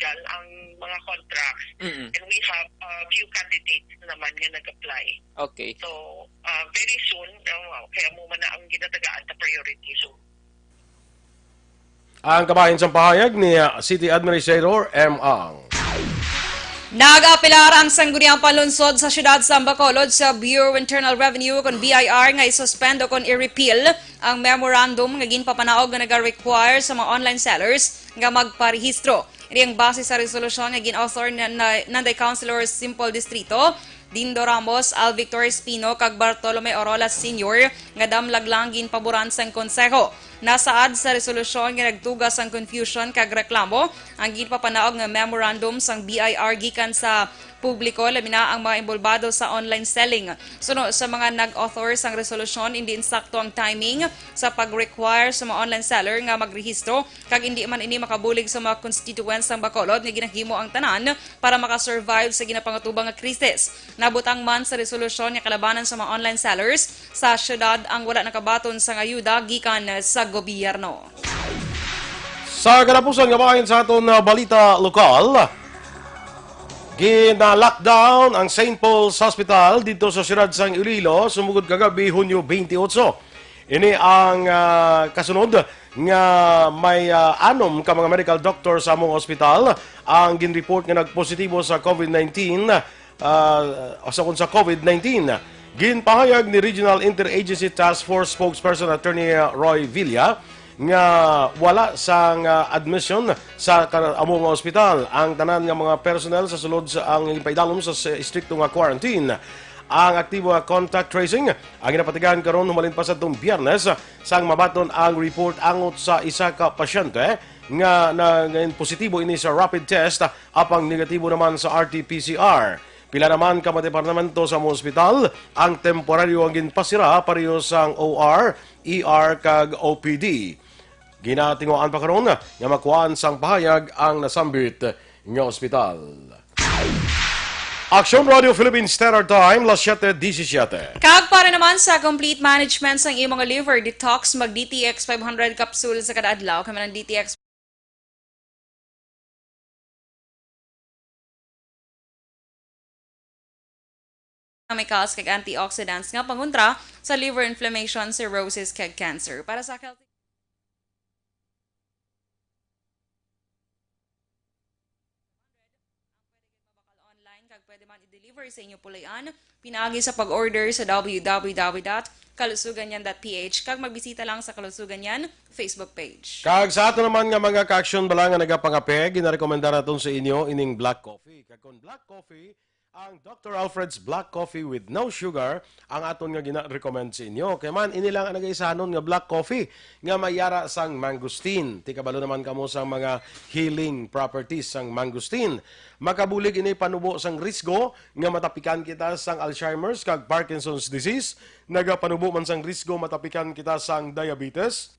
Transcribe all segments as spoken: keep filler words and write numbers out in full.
illegal ang mga contracts. Mm-mm. And we have a few candidates naman nga nag-apply. Okay. So, ah, very soon, ah, kaya mo man na ang ginatagaan sa priority. So, Ang kabahin sang pahayag ni, ah, City Administrator M. Ang. Nag-apelar ang Sangguniang Panlunsod sa Siyudad sa Bacolod sa Bureau of Internal Revenue kon B I R nga i-suspend o kon i-repeal ang memorandum nga ginpapanaog nga naga-require sa mga online sellers nga magparehistro. Ini ang base sa resolusyon nga gin-author na, na, nanday Councilor Simple Distrito, Dindo Ramos, Al Victor Espino, kag Bartolome Orola Senior nga damlag lang ginpaboran sang konseho. Nasaad sa resolusyon nga nagtuga sang confusion kag reklamo ang ginpapanaog nga memorandum sang B I R gikan sa publiko, labi na ang mga inbolbado sa online selling. Suno sa mga nag-author sang resolusyon, indi insakto ang timing sa pag-require sa mga online seller nga magrehistro, kag indi man ini makabulig sa mga constituents sang Bacolod nga ginahimo ang tanan para makasurvive sa ginapangatubang nga krisis. Nabutang man sa resolusyon nga kalabanan sa mga online sellers sa siyudad ang wala nakabaton sang ayuda gikan sa gobyerno. Sa katapusan nga bahin sa aton, ah, balita lokal, gina-lockdown ang Saint Paul's Hospital didto sa siyudad sang Iloilo sumugod kagabi, Hunyo twenty-eight. Ini ang, ah, kasunod nga may, ah, anom ka mga medical doctor sa among ospital ang ginreport nga nagpositibo sa COVID nineteen, ah, o sa, kon sa COVID nineteen. Ginpahayag ni Regional Interagency Task Force Spokesperson Attorney Roy Villa nga wala sang, ah, admission sa ka-, amo nga ospital ang tanan nga mga personnel sa sulod sa ang ipaidalom sa s-, estrikto nga quarantine. Ang aktibo nga contact tracing ang ginapatigayon karon humalin pa sa tong Biyernes, sang mabaton ang report angot sa isa ka pasyente nga na, nga positibo ini sa rapid test, apang negatibo naman sa R T P C R. Pila naman ka mga departamento sa among ospital ang temporaryo ang ginpasira, pareho sang O R, E R, kag O P D. Ginatinguhaan pa karon nga makuhaan sang pahayag ang nasambit nga ospital. Aksyon Radio Philippine Standard Time, las siete diecisiete. Kag para naman sa complete management sang imong liver detox, mag D T X five hundred capsule sa kada adlaw. Kami ng D T X may kaas kag antioxidants nga pangontra sa liver inflammation, cirrhosis, kag cancer. Para sa healthy Mabakal online kag pwede man i-deliver sa inyo puloy-an pinaagi sa pag-order sa W W W dot kalusuganyan dot P H kag magbisita lang sa Kalusuganyan Facebook page. Kag sa ato naman nga mga ka-aksyon bala nga nagapangape, ginarekomenda naton sa inyo ining black coffee. Kag kon black coffee, ang Doctor Alfred's Black Coffee with no sugar ang aton nga gina-recommend sa inyo. Kay man, ini lang ang nagaisanon nga black coffee nga may yara sang mangosteen. Ti kabalo naman kamo sang mga healing properties sang mangosteen. Makabulig ini panubo sang risgo nga matapikan kita sang Alzheimer's kag Parkinson's disease. Nagapanubo man sang risgo matapikan kita sang diabetes.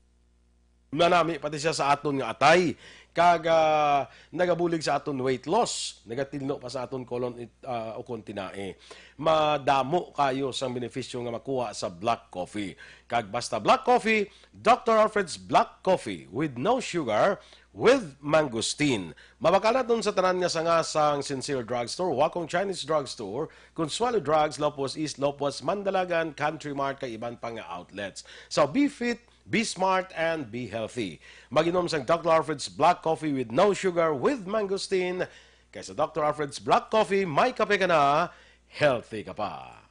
Manami pati siya sa aton nga atay, kag, ah, nagabulig sa aton weight loss, nagatilno pa sa aton colon it-, ah, ukon tinai. Madamo kayo sang benepisyo nga makuha sa black coffee. Kag basta black coffee, Doctor Alfred's Black Coffee with no sugar, with mangosteen. Mabakal naton sa tanan nga sanga sang Sincere Drugstore, Wacom Chinese Drugstore, Consuelo Drugs, Lopez East, Lopez, Mandalagan, Country Mart, kag iban pa nga outlets. So, be fit, be smart, and be healthy. Mag-inom sang Doctor Alfred's Black Coffee with no sugar, with mangosteen. Kay sa Doctor Alfred's Black Coffee, may kape ka na, healthy ka pa.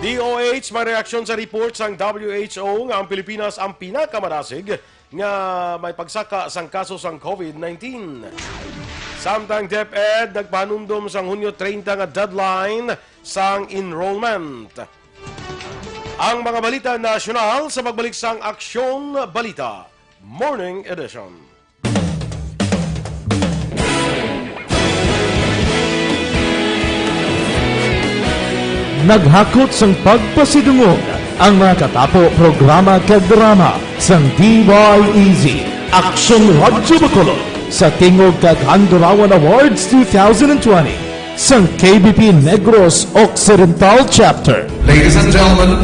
D O H, may reaksyon sa report sang W H O nga ang Pilipinas ang pinakamarasig nga may pagsaka sang kaso sang COVID nineteen. Samtang DepEd nagpahanumdom sang Hunyo treinta nga deadline sang enrollment. Ang mga balita nasyonal sa pagbalik sang Aksyon Balita Morning Edition. Naghakot sang pagpasidungog ang mga katapo programa kag drama sang D Y E Z, Aksyon Radyo Bacolod, sa tingog kag Handurawan Awards two thousand twenty sang K B P Negros Occidental Chapter. Ladies and gentlemen,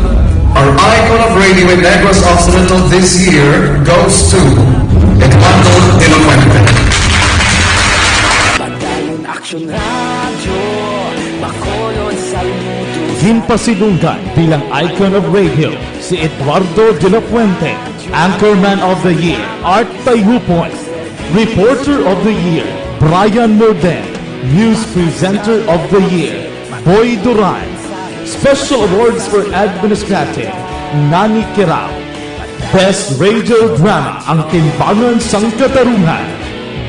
our icon of radio in Negros Occidental this year goes to Eduardo Elocuente. Ginpasidunggan bilang icon of radio si Eduardo de la Fuente, Anchorman of the Year, Art Tayupoy, Reporter of the Year, Brian Morden, News Presenter of the Year, Boy Duran, Special Awards for Administrative, Nani Kirao, Best Radio Drama, Ang Timbangan sang Katarungan,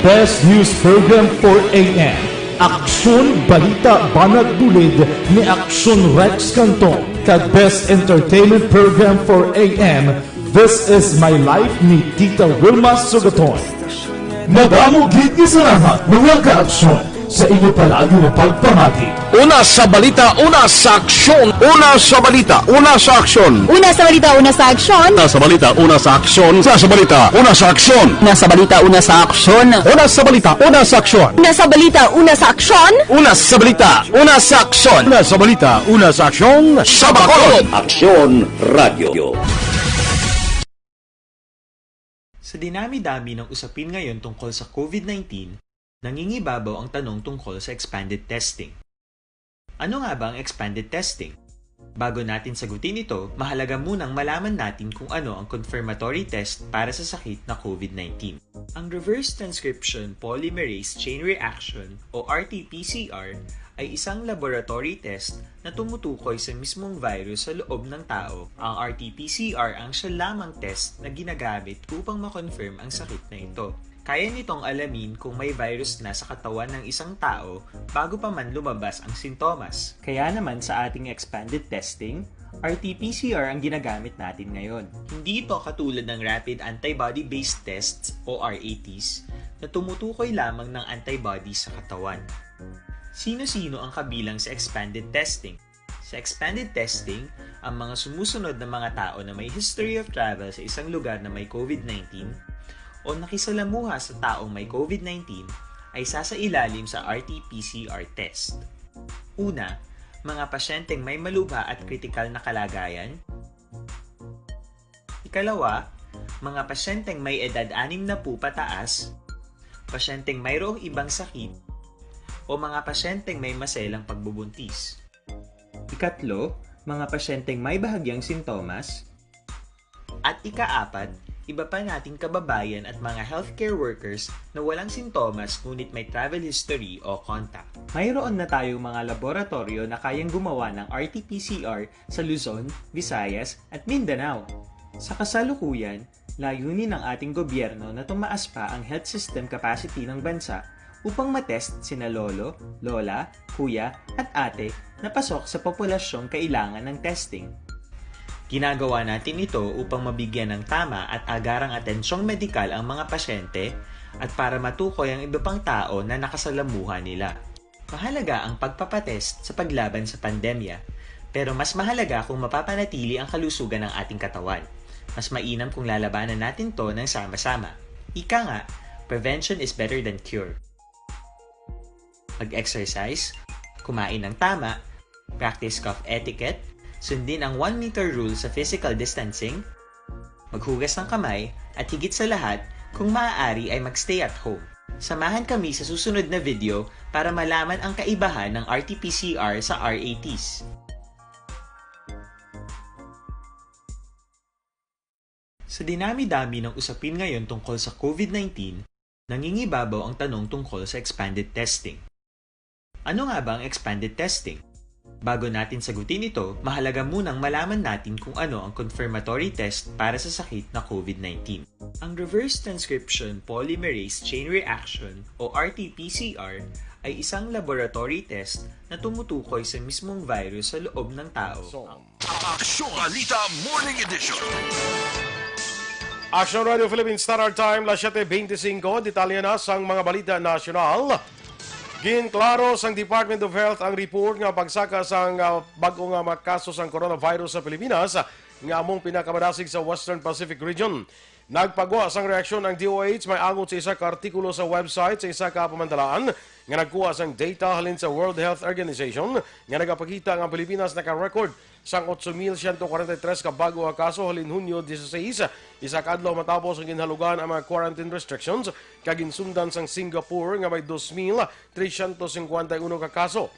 Best News Program, four A M, Aksyon Balita Banat Bulid ni Aksyon Rex Canton, kag Best Entertainment Program, four A M, This Is My Life ni Tita Wilma Sugaton. Madamo gid nga salamat, mga kaaksyon, sa inyo palagi nga pagpamati. Una sa balita, una sa aksyon. Una sa balita, una sa aksyon. Una sa balita, una sa aksyon. Una sa balita, una sa aksyon. Una sa balita, una sa aksyon. Una sa balita, una sa aksyon. Una sa balita, una sa aksyon. Una sa balita, una sa aksyon. Una sa balita, una sa aksyon. Una sa balita, una sa aksyon. Sa Bacolod. Aksyon Radio. Sa dinami-dami ng usapin ngayon tungkol sa COVID nineteen, nangingibabaw ang tanong tungkol sa expanded testing. Ano nga ba ang expanded testing? Bago natin sagutin ito, mahalaga munang malaman natin kung ano ang confirmatory test para sa sakit na COVID nineteen. Ang reverse transcription polymerase chain reaction o R T P C R ay isang laboratory test na tumutukoy sa mismong virus sa loob ng tao. Ang R T P C R ang siya lamang test na ginagamit upang ma-confirm ang sakit na ito. Kaya nitong alamin kung may virus na sa katawan ng isang tao bago pa man lumabas ang sintomas. Kaya naman sa ating expanded testing, R T P C R ang ginagamit natin ngayon. Hindi ito katulad ng rapid antibody-based tests o R A Ts na tumutukoy lamang ng antibody sa katawan. Sino-sino ang kabilang sa expanded testing? Sa expanded testing, ang mga sumusunod na mga tao na may history of travel sa isang lugar na may COVID nineteen o nakisalamuha sa taong may COVID nineteen ay sasailalim sa R T P C R test. Una, mga pasyenteng may malubha at kritikal na kalagayan. Ikalawa, mga pasyenteng may edad anim na po pataas, pasyenteng mayroong ibang sakit, o mga pasyenteng may maselang pagbubuntis. Ikatlo, mga pasyenteng may bahagyang sintomas. At ikaapat, iba pa nating kababayan at mga healthcare workers na walang sintomas ngunit may travel history o contact. Mayroon na tayong mga laboratoryo na kayang gumawa ng R T P C R sa Luzon, Visayas, at Mindanao. Sa kasalukuyan, layunin ng ating gobyerno na tumaas pa ang health system capacity ng bansa upang matest sina lolo, lola, kuya, at ate na pasok sa populasyong kailangan ng testing. Ginagawa natin ito upang mabigyan ng tama at agarang atensyong medikal ang mga pasyente at para matukoy ang iba pang tao na nakasalamuha nila. Mahalaga ang pagpapatest sa paglaban sa pandemya, pero mas mahalaga kung mapapanatili ang kalusugan ng ating katawan. Mas mainam kung lalabanan natin 'to ng sama-sama. Ika nga, prevention is better than cure. Mag-exercise, kumain ng tama, practice cough etiquette, sundin ang one meter rule sa physical distancing, maghugas ng kamay, at higit sa lahat, kung maaari ay mag-stay at home. Samahan kami sa susunod na video para malaman ang kaibahan ng R T P C R sa R A Ts. Sa dinami-dami ng usapin ngayon tungkol sa COVID nineteen, nangingibabaw ang tanong tungkol sa expanded testing. Ano nga ba ang expanded testing? Bago natin sagutin ito, mahalaga munang malaman natin kung ano ang confirmatory test para sa sakit na COVID nineteen. Ang reverse transcription polymerase chain reaction o R T P C R ay isang laboratory test na tumutukoy sa mismong virus sa loob ng tao. Aksyon Balita Morning Edition. Aksyon Radio Philippine Standard Time, las siete veinticinco. Detalye na sang mga balita nasyonal. Ginklaro sang Department of Health ang report nga pagsaka sang, ah, bag-o nga mga kaso sang coronavirus sa Pilipinas, nga among pinakamadasig sa Western Pacific Region. Nagpagwa sang reaksyon ang D O H may angot sa isa ka artikulo sa website sa isa ka pamandalaan nga nagkuha sang data halin sa World Health Organization nga nagapakita nga ang Pilipinas naka-record sang otso mil siyento kwarenta y tres ka bag-o nga kaso halin Hunyo dieciséis, isa ka adlaw matapos ang ginhalugan ang mga quarantine restrictions kag ginsundan sang Singapore nga may dos mil trescientos cincuenta y uno ka kaso.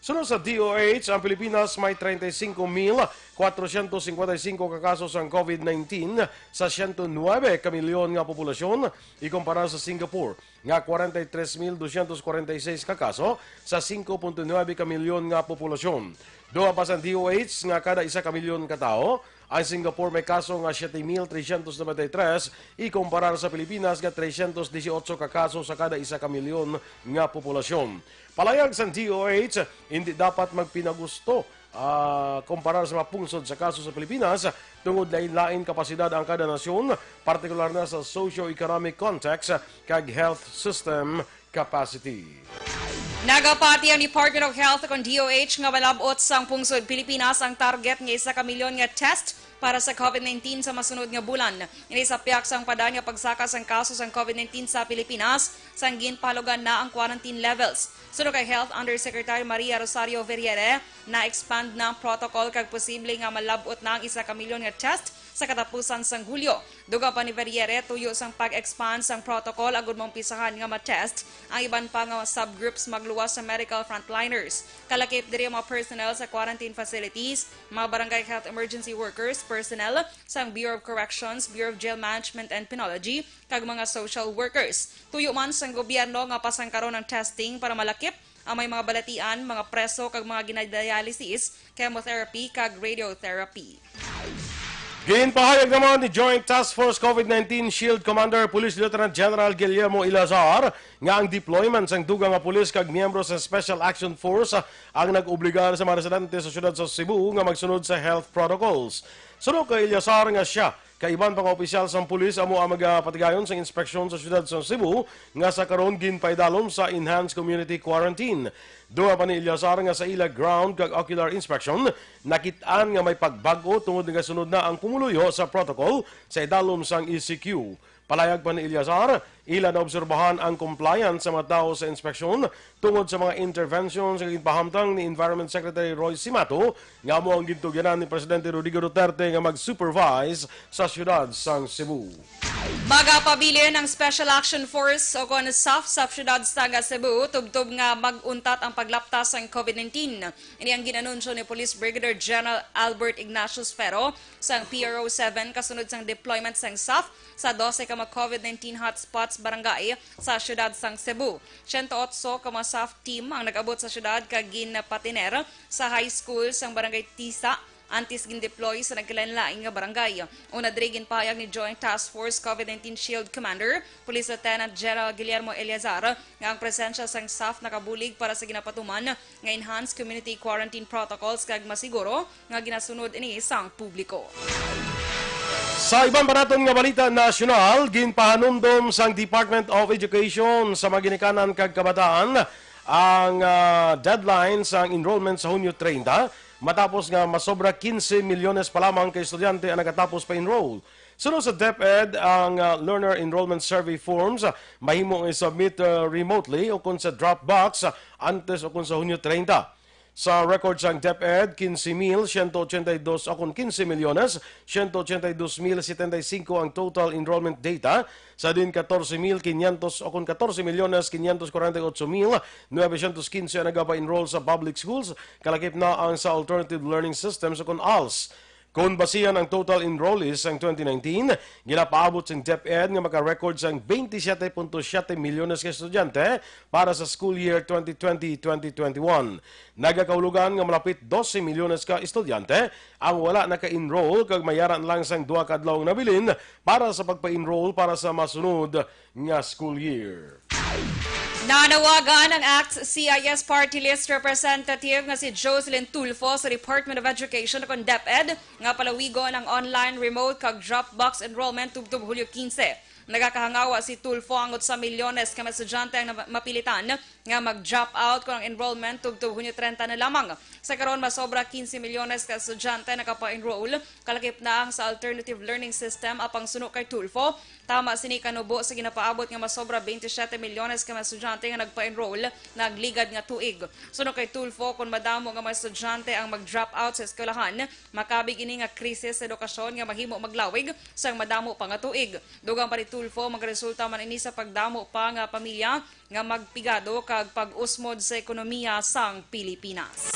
Suno sa D O H, ang Pilipinas may treinta y cinco mil cuatrocientos cincuenta y cinco ka kaso sang COVID nineteen sa ciento nuebe ka milyon nga populasyon, ikumpara sa Singapore nga kwarenta y tres mil dosyentos kwarenta y seis ka kaso sa singko punto nuebe ka milyon nga populasyon. Duha pa sang D O H nga kada isa ka milyon ka tawo, ang Singapore may kaso nga siyete mil tresyentos nobenta y tres, ikumparar sa Pilipinas nga tresyentos disiotso ka kaso sa kada isa ka milyon nga populasyon. Palayag sang D O H, hindi dapat magpinagusto, ah, kumparar sa mga pungsod sa kaso sa Pilipinas tungod lain-lain kapasidad ang kada nasyon, partikular na sa socio-economic context kag health system capacity. Nagapati ang Department of Health kon D O H nga malab-ot sang pungsod Pilipinas ang target nga isa ka milyon nga test para sa COVID nineteen sa masunod nga bulan. Ini sa pihak sang padan nga pagsaka sang kaso sang COVID nineteen sa Pilipinas, sang ginpahalugan na ang quarantine levels. Suno kay Health Undersecretary Maria Rosario Verriere, na-expand na ang protocol kag posible nga malab-ot na ang isa ka milyon nga test sa katapusan sang Hulyo. Dugang pa ni Verriere, tuyo sang pag-expand sang protocol agud maumpisahan nga ma-test ang iban pa nga subgroups, magluwas sa medical frontliners. Kalakip diri ang mga personnel sa quarantine facilities, mga barangay health emergency workers, personnel sang Bureau of Corrections, Bureau of Jail Management and Penology, kag mga social workers. Tuyo man sang gobyerno nga pasangkaron ang testing para malakip ang may mga balatian, mga preso kag mga ginadialysis, chemotherapy kag radiotherapy. Ginpahayag naman ni Joint Task Force COVID nineteen Shield Commander Police Lieutenant General Guillermo Eleazar nga ang deployment sang dugang nga pulis kag miyembro sa Special Action Force ang nag-obligar sa mga residente sa siyudad sa Cebu nga magsunod sa health protocols. Suno kay Eleazar nga siya kag iban pa nga opisyal sang pulis amo ang magapatigayon sang inspeksyon sa siyudad sa Cebu nga sa karon ginpaidalom sa enhanced community quarantine. Dugang pa ni Eleazar nga sa ila ground kag ocular inspection, nakit-an nga may pagbag-o tungod nagasunod na ang pumuluyo sa protocol sa idalom sang E C Q. Palayag pa ni Eleazar, ila naobserbahan ang compliance sa mga tawo sa inspeksyon tungod sa mga interventions nga ginpahamtang ni Environment Secretary Roy Simato, nga amo ang gintugyanan ni Presidente Rodrigo Duterte nga mag-supervise sa siyudad sang Cebu. Magapabilin ang Special Action Force o kon SAF sa siyudad sang Cebu tubtob nga mag-untat ang paglapta sang COVID nineteen. Ini ang gin-anunsyo ni Police Brigadier General Albert Ignatius Ferro sang P R O seven kasunod sang deployment sang SAF sa dose ka mga COVID nineteen hotspots barangay sa siyudad sang Cebu. Siyento otso ka mga SAF team ang nag-abot sa siyudad kag ginpatiner sa high school sang Barangay Tisa antes gindeploy sa nagkalainlain nga barangay. Una diri, ginpahayag ni Joint Task Force COVID nineteen Shield Commander, Police Lieutenant General Guillermo Eleazar, nga ang presensya sang SAF nakabulig para sa ginapatuman nga enhanced community quarantine protocols kag masiguro nga ginasunod ini sang publiko. Sa iban pa naton nga balita nasyonal, ginpahanumdom sang Department of Education sa mga ginikanan kag kabataan ang, ah, deadline sang enrollment sa Hunyo treinta, matapos nga masobra quince milyones pa lamang ka estudyante ang nagatapos pa-enroll. Suno sa DepEd, ang, ah, Learner Enrollment Survey forms, ah, mahimo nga i-submit, ah, remotely o kon sa drop box, ah, antes o kon sa Hunyo treinta. Sa record sang DepEd, quince mil ciento ochenta y dos o kon quince milyones ciento ochenta y dos mil setenta y cinco ang total enrollment data, sa diin catorce mil quinientos o kon catorce milyones quinientos cuarenta y ocho mil novecientos quince ang nagapa-enroll sa public schools, kalakip na ang sa alternative learning systems o kon als. Kon basihan ang total enrollees sang twenty nineteen, ginapaabot sang DepEd nga maka-record sang twenty-seven point seven milyones ka estudyante para sa school year twenty twenty, twenty twenty-one. Nagakahulugan nga malapit dose milyones ka estudyante ang wala naka-enroll kag may yara na lang sang duha ka adlaw ang nabilin para sa pagpa-enroll para sa masunod nga school year. Nanawagan ang ACT-CIS Party List Representative nga si Jocelyn Tulfo sa Department of Education o kon DepEd nga palawigon ang online, remote, kag drop box enrollment tubtob Hulyo quince. Nagakahangawa si Tulfo angot sa milyones ka mga estudyante ang na-, mapilitan nga mag-drop out kon ang enrollment tubtob Hunyo treinta na lamang. Sa karon, masobra quince milyones ka estudyante nakapa-enroll, kalakip na ang sa alternative learning system, apang suno kay Tulfo, Tama sini kanubo sa ginapaabot nga masobra twenty-seven milyones ka mga estudyante nga nagpa-enroll nagligad nga tuig. Suno kay Tulfo, kon madamo nga mga estudyante ang mag-drop out sa eskwelahan, makabig ini nga krisis sa edukasyon nga mahimo maglawig sang madamo pa nga tuig. Dugang pa ni Tulfo, magaresulta man ini sa pagdamo pa nga pamilya nga magpigado kag pag-usmod sa ekonomiya sang Pilipinas.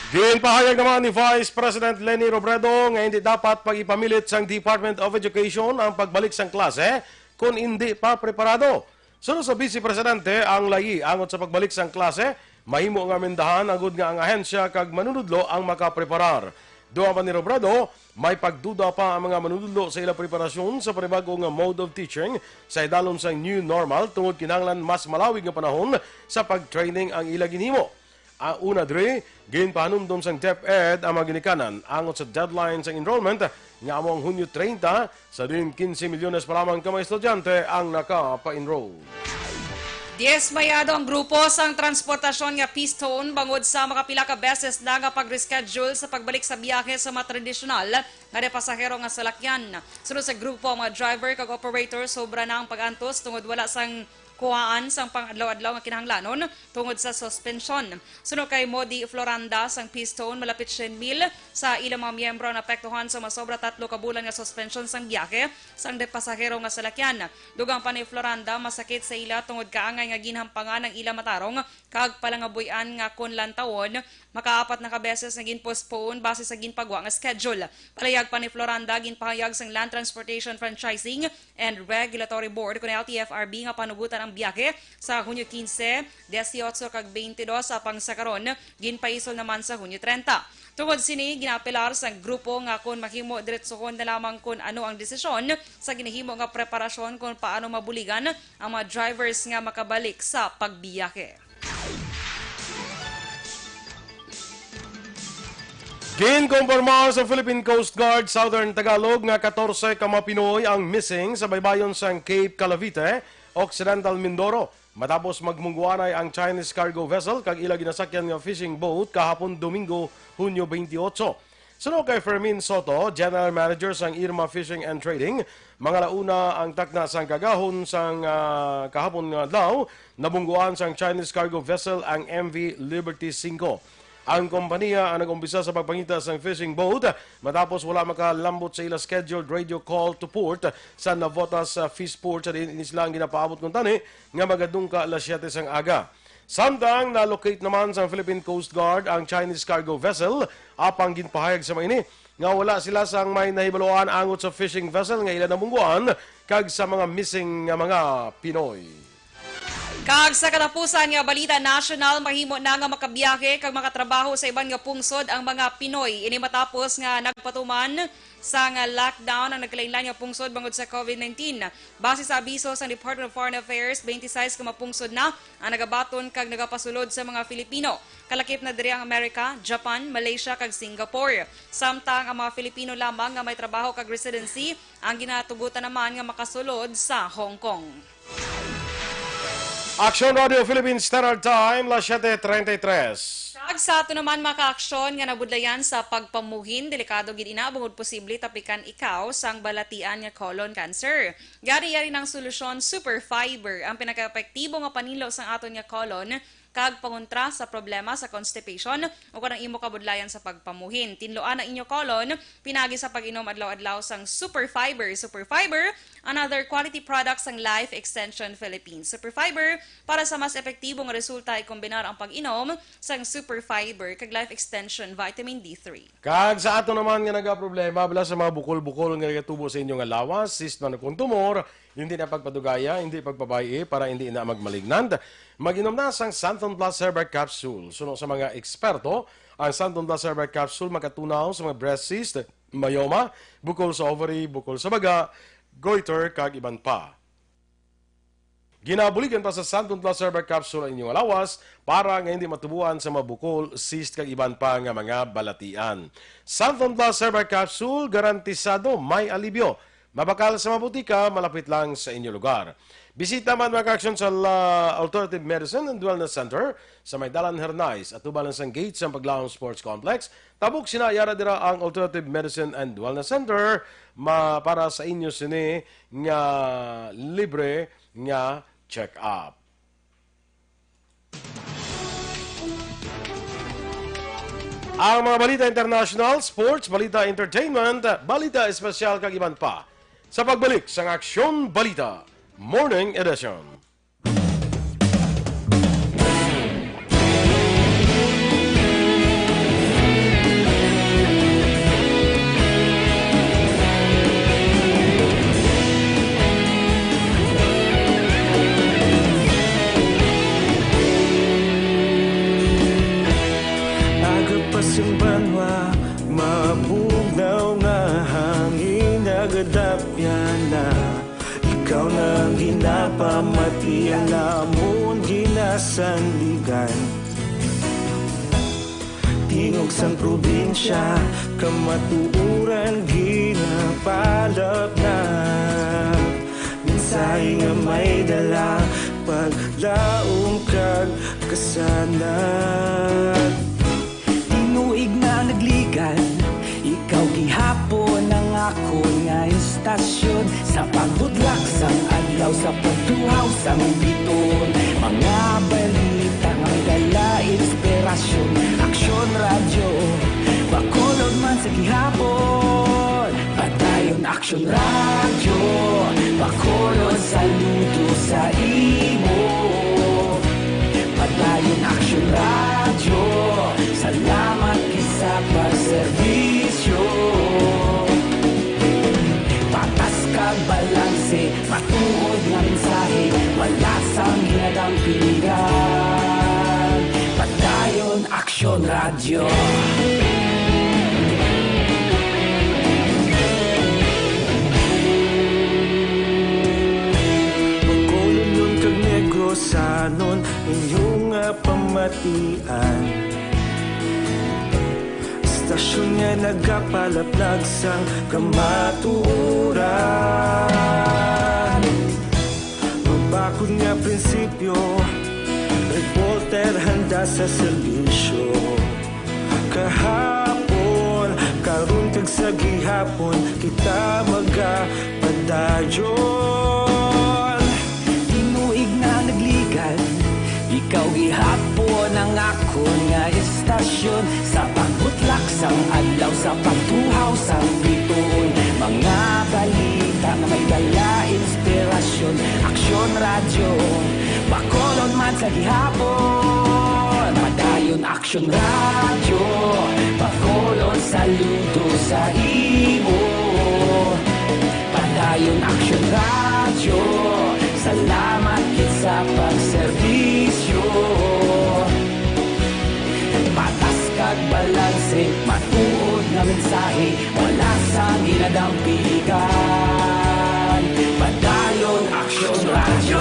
Ginpahayag naman ni Vice President Leni Robredo nga hindi dapat pag-ipamilit sang Department of Education ang pagbalik sang klase kon hindi pa preparado. Suno sa Vice Presidente, ang layi angot sa pagbalik sang klase mahimo nga amendahan agud nga ang ahensya kag manunudlo ang makapreparar. Dugang pa ni Robredo, may pagduda pa ang mga manunudlo sa ila preparasyon sa panibag-o nga mode of teaching sa idalom sang new normal tungod kinahanglan mas malawig nga panahon sa pag-training ang ila ginhimo. Ang una diri, ginpahanumdom sang DepEd ang mga ginikanan angot sa deadline sang enrollment nga amo ang Hunyo treinta, sa diin quince milyones pa lamang ka mga estudyante ang nakapa-enroll. Dismayado ang grupo sang transportasyon nga Peace Tone bangod sa makapila ka beses na nga pag-reschedule sa pagbalik sa biyahe sa mga tradisyonal nga de pasahero nga salakyan. Sunod sa grupo, ang mga driver kag operator, sobra na ang pag-antos tungod wala sang kuhaan sang pang-adlaw-adlaw nga kinahanglanon tungod sa suspensyon. Suno kay Modi Floranda sang Peace Tone, malapit siyam mil sa ilang mga miyembro ang naapektuhan sa masobra tatlo ka bulan nga suspensyon sang biyahe sang de pasahero nga salakyan. Dugang pa ni Floranda, masakit sa ila tungod kaangay nga ginhampangan ang ila matarong kag palangabuy-an nga kon lantawon, makaapat na ka beses nga gin-postpone base sa ginpagwa nga schedule. Palayag pa ni Floranda, ginpahayag sang Land Transportation Franchising and Regulatory Board, kun L T F R B, nga panugutan ang biyahe sa Hunyo quince, dieciocho kag twenty-dos, apang sa karon ginpaisol naman sa Hunyo treinta. Tungod sini, ginaapelar sang grupo nga kon mahimo, diretsohon na lamang kon ano ang desisyon sa ginahimo nga preparasyon kon paano mabuligan ang mga drivers nga makabalik sa pagbiyahe. Ginkomporma sa Philippine Coast Guard Southern Tagalog nga katorse ka mga Pinoy ang missing sa baybayon sang Cape Calavite, Occidental Mindoro, matapos magmungguanay ang Chinese cargo vessel kag ila ginasakyan nga fishing boat kahapon Domingo, Hunyo twenty-eight. Suno kay Fermin Soto, General Manager sang Irma Fishing and Trading, mga launa ang takna sang kagahon sang, ah, kahapon nga adlaw, nabungguan sang Chinese cargo vessel ang M V Liberty Cinco. Ang kompanya ang nag-umpisa sa pagpangita sang fishing boat matapos wala makalambot sa ila scheduled radio call to port sa Navotas, ah, Fish Port, sa diin ini sila ang ginapaabot kuntani nga magadungka alas siyete sang aga. Samtang na-locate naman sang Philippine Coast Guard ang Chinese cargo vessel, apang ginpahayag sa mga ini nga wala sila sang may nahibaluan angot sa fishing vessel nga ila nabungguan kag sa mga missing nga mga Pinoy. Kag sa katapusan nga balita nasyonal, mahimo na nga makabiyahe kag makatrabaho sa iban nga pungsod ang mga Pinoy. Ini matapos nga nagpatuman sang lockdown ang nagkalainlain nga pungsod bangod sa COVID nineteen. Base sa abiso sang Department of Foreign Affairs, twenty-six ka mga pungsod na ang nagabaton kag nagapasulod sa mga Filipino. Kalakip na diri ang Amerika, Japan, Malaysia, kag Singapore. Samtang ang mga Filipino lamang nga may trabaho kag residency ang ginatugutan naman nga makasulod sa Hong Kong. Aksyon Radio Philippines Standard Time, las siete treinta y tres. Kag sa ato naman, mga kaaksyon, nga nabudlayan sa pagpamuhin, delikado gid ina bangod posible tapikan ikaw sang balatian nga colon cancer. Yari-yari ng solusyon, Super Fiber, ang pinakaepektibo nga paninlo sang aton nga colon kag pangontra sa problema sa constipation o kanang imo kabudlayan sa pagpamuhin. Tinloan ang inyo colon pinagi sa pag-inom adlaw-adlaw sang Super Fiber. Super Fiber, another quality product sang Life Extension Philippines. Super Fiber, para sa mas epektibo nga resulta, ikombinar ang pag-inom sang Super Fiber kag Life Extension Vitamin D three. Kag sa ato naman nga nagaproblema bala sa mga bukol-bukol nga nagatubo sa inyo nga lawas, cyst man kung tumor, hindi na pagpadugaya, hindi pagpabay-i para hindi na magmalignant, mag-inom na sang Santon Plus Herbal Capsule. Suno sa mga eksperto, ang Santon Plus Herbal Capsule makatunaw sa mga breast cyst, myoma, bukol sa ovary, bukol sa baga, goiter, kag iban pa. Ginabuligan pa sa Santon Plus Herbal Capsule ang inyong lawas para nga hindi matubuan sa mga bukol, cyst, kag iban pa nga mga balatian. Santon Plus Herbal Capsule, garantisado may alibyo. Mabakal sa mga butika malapit lang sa inyo lugar. Bisita man, mga kaaksyon, sa La Alternative Medicine and Wellness Center sa may Dalan Hernais, atubang lang sang gate sang Paglaom Sports Complex. Tabok sina, yara dira ang Alternative Medicine and Wellness Center. ma-, para sa inyo sini nga libre nga check-up. Ang mga balita international, sports, balita entertainment, balita espesyal kag iban pa sa pagbalik sang Aksyon Balita Morning Edition. Aga pa sing banwa, mabugnaw nga hangin, nagadapyan na. Ikaw na ang ginapamati, ang amon ginasandigan. Tingog sang probinsya, kamatuoran ginapalapnap. Mensahe nga may dala, paglaom kag kasanag. Tinuig na nagligad, ikaw gihapon ang akon nga istasyon. Sa pagbudlak sang adlaw, sa pagtuhaw sang bituon, mga balita nga may dala inspirasyon. Aksyon Radyo, Bacolod man sa gihapon. Padayon Aksyon Radyo, Bacolod, saludo sa imo. Padayon Aksyon Radyo, salamat gid sa pagserbisyo. Patas kag balanse, matuod nga mensahe, wala sang ginadampingan. Padayon Aksyon Radyo. Bacolodnon kag Negrosanon, inyo nga pamatian. Istasyon nga nagapalaplag sang kamatuoran. Mabakod nga prinsipyo, reporter handa sa serbisyo. Kahapon, karon kag sa gihapon, kita magapadayon. Tinuig na nagligad, ikaw gihapon ang akon nga istasyon. Sa pagbutlak sang adlaw, sa pagtuhaw sang bituon, mga balita nga may dala inspirasyon. Aksyon Radyo, Bacolod man sa gihapon. Padayon Aksyon Radyo, Bacolod, saludo sa imo. Padayon Aksyon Radyo, salamat gid sa pagserbisyo. Patas kag balanse, matuod nga mensahe, wala sang ginadampigan. Padayon Aksyon Radyo.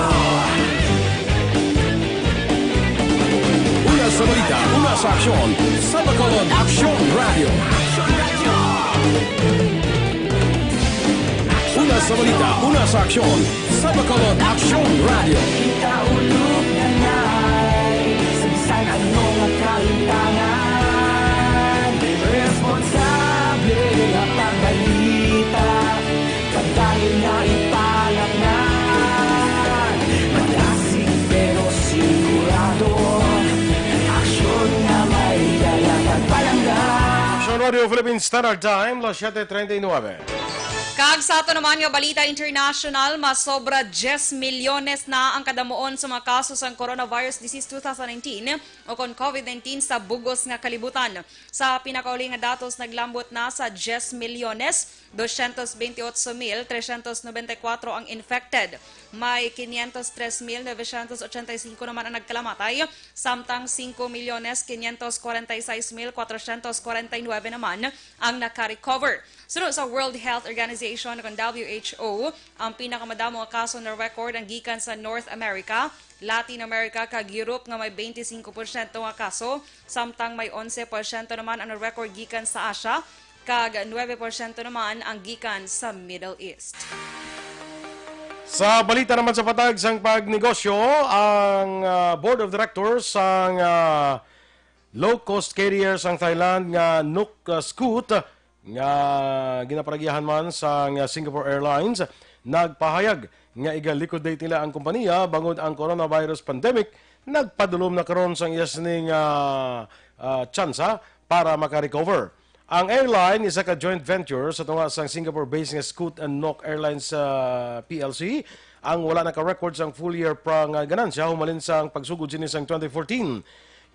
Una sa balita, una sa aksyon, sa Bacolod Aksyon Radyo. Una sa balita, una sa aksyon, sa Bacolod Aksyon Radyo. Kita ulog na nai, sa bisan ano nga kalintangan, responsable nga pagbalita, padayon nga ipalapnan, malasig pero sigurado, aksyon nga may dala kag palangga. Aksyon Radio Philippine Standard Time, las siete treinta y nueve. Kag sa ato naman nga balita international, masobra diyes milyones na ang kadamuon sa mga kaso sang coronavirus disease two thousand nineteen o kon COVID nineteen sa bug-os nga kalibutan. Sa pinakauli nga datos, naglambot na sa diyes milyones dosyentos bentiocho mil tresyentos nobenta y kuwatro ang infected. May quinientos tres mil novecientos ochenta y cinco naman ang nagkalamatay, samtang singko milyones quinientos kwarenta y seis mil kwatrocientos kwarenta y nuebe naman ang naka-recover. Suno sa World Health Organization, kon W H O, ang pinakamadamo nga kaso na record ang gikan sa North America, Latin America, kag Europe, nga may twenty-five porsyento nga kaso, samtang may onse porsyento naman ang na-record gikan sa Asia, kag nuebe porsyento naman ang gikan sa Middle East. Sa balita naman sa patag sang pagnegosyo, ang, ah, Board of Directors sang, ah, low-cost carrier sang Thailand nga Nuk, ah, Scoot nga ginaparagihan man sang Singapore Airlines, nagpahayag nga iga-liquidate nila ang kompanya bangod ang coronavirus pandemic nagpadulom na karon sang iya sini nga, ah, tsansa para maka-recover. Ang airline isa ka joint venture sa tunga sang Singapore-based nga Scoot and Nok Airlines, ah, P L C, ang wala naka-record sang full year pa nga ganansya humalin sang pagsugod sini sang twenty fourteen.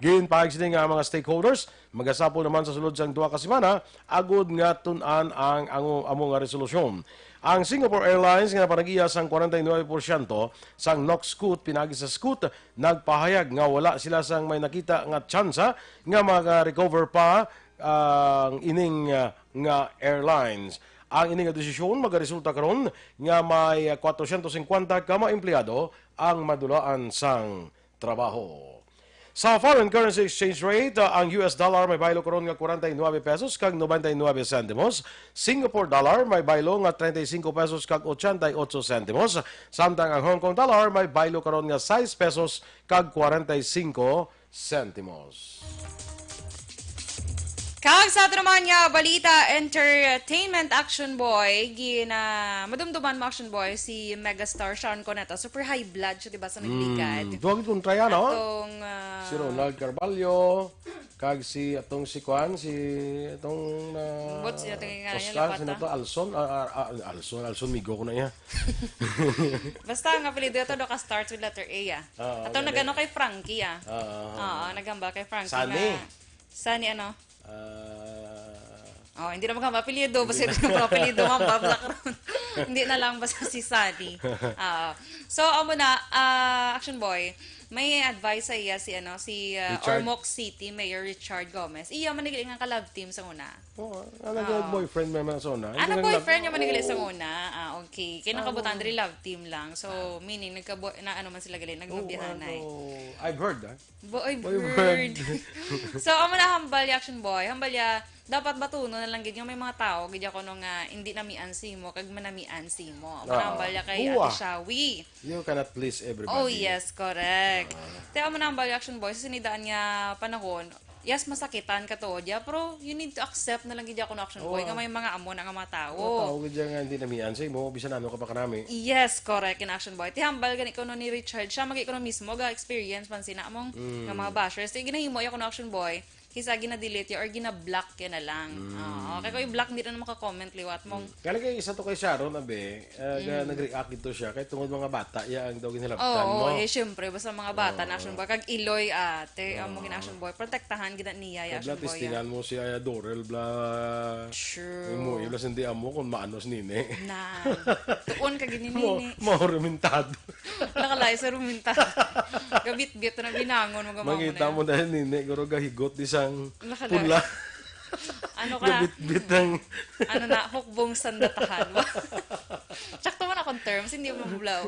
Ginpahayag sini nga ang mga stakeholders magasapol naman sa sulod sang duha ka semana agud nga tun-an ang, ang amo nga resolusyon. Ang Singapore Airlines nga napanagiya sang forty-nine porsyento sang Nok Scoot pinaagi sa Scoot nagpahayag nga wala sila sang may nakita nga tsansa nga maka-recover pa ang ining, ah, nga airlines. Ang ini nga desisyon magaresulta karon nga may, ah, kwatrocientos cincuenta ka mga empleyado ang madulaan sang trabaho. Sa foreign currency exchange rate, ah, ang U S dollar may baylo karon nga forty-nine pesos kag ninety-nine centimos, Singapore dollar may baylo nga treinta y cinco pesos kag ochenta y ocho centimos, samtang ang Hong Kong dollar may baylo karon nga sais pesos kag forty-nine centimos. Kag sa ato naman nga balita, entertainment, Action Boy, gina madumduman mo, Action Boy, si megastar Sharon Cuneta. Super high blood siya, di ba, sa nagligad. Mm, duha gid kontra yan, no? Atong, ah, si Ronald Carvalho, kag si atong si Kwan, si atong na Ambot siya, tingin nga niya, Oscar, lapata. Sino to? Alson? Ah, ah, ah, Alson, Alson, migo ko na iya. Basta ang apelyido ito, do ka starts with letter A, ah. Ah, Atong okay. Nagano kay Frankie, ah. Ah, ah, ah. Oo, naghambal kay Frankie Sunny. Nga. Sunny ano? Ah. Oh, hindi na maghambal apelyido, basta hindi na. Yung apelyido, ma'am, babla ka ron. Hindi na lang, basta si Sunny. Ah. So, amo na, ah, Action Boy, may advice sa iya si, ano, si, ah, Richard. Ormoc City Mayor Richard Gomez. Iya man nagili nga ka-love team sa una. Oo, ah, nag-boyfriend man sa una. Ah, hindi lang nag-boyfriend love. Niya man nila sa Oo. Una. Ah, okay. Kaya Ah, nakabutan oo. Diri love team lang. So, Ah. Meaning, nagkabo-, na ano man sila gali, Oo, nagmabihanay. Ano, I've heard, ah. Bo-, I've I've heard. Heard. So, amo na hambal ya, Action Boy. Hambal ya, dapat batuno na lang gid yung may mga tao, gid ako no nga, hindi namian si mo, kag manamian si mo. Amo na Ah, hambal ya kay buwa. Ate Shawi. You cannot please everybody. Oh, yes, correct. Ah. Te, amo na hambal ya, Action Boy. Sa sinidaan nga panahon, yes, masakitan ka to, dia, pero you need to accept na lang gid ako na Action Boy, Oo, nga ah. May mga amo na nga mga tao. Oo, tao gid siya nga hindi namian sa imo, bisan ano ka pa kanami. Yes, correct, in Action Boy. Tihambal gani kuno ni Richard, siya magi kuno mismo ga-experience man sina among Mm. nga mga bashers. Di ginahimo ya kuno Action Boy, kisa gina-delete ya or gina-block ya na lang. Mm. Oo, kay kung i-block, hindi na maka-comment liwat mong Kaya kay isa to kay Sharon, abi, ah, ga-, Mm. nag-react ito siya, kay tungod mga bata, iya ang daw ginhilabtan Oo, mo. Eh, syempre, basta mga bata Oo. Na Action Boy. Kag Iloy, ate, amo Oo. Gina Action Boy. Protektahan gid na niya, ya Kay bla, Action Boy, testingan ah. Mo si, ah, Dorel, bla. True. Imo, ila hindi amo kung maano si Nini. Na. Tuon ka gini, Mo, Nini. Mo, rumentado. Nakalay sa rumentado. Gabit-bit na binangon, mga Makita mo dahil, Nini, guro gahigot di sang Nakalay. Pula. Ano ka? Gabitbit ng Ano na, hukbong sandatahan. Sakto man akong terms, hindi mo mabulaw.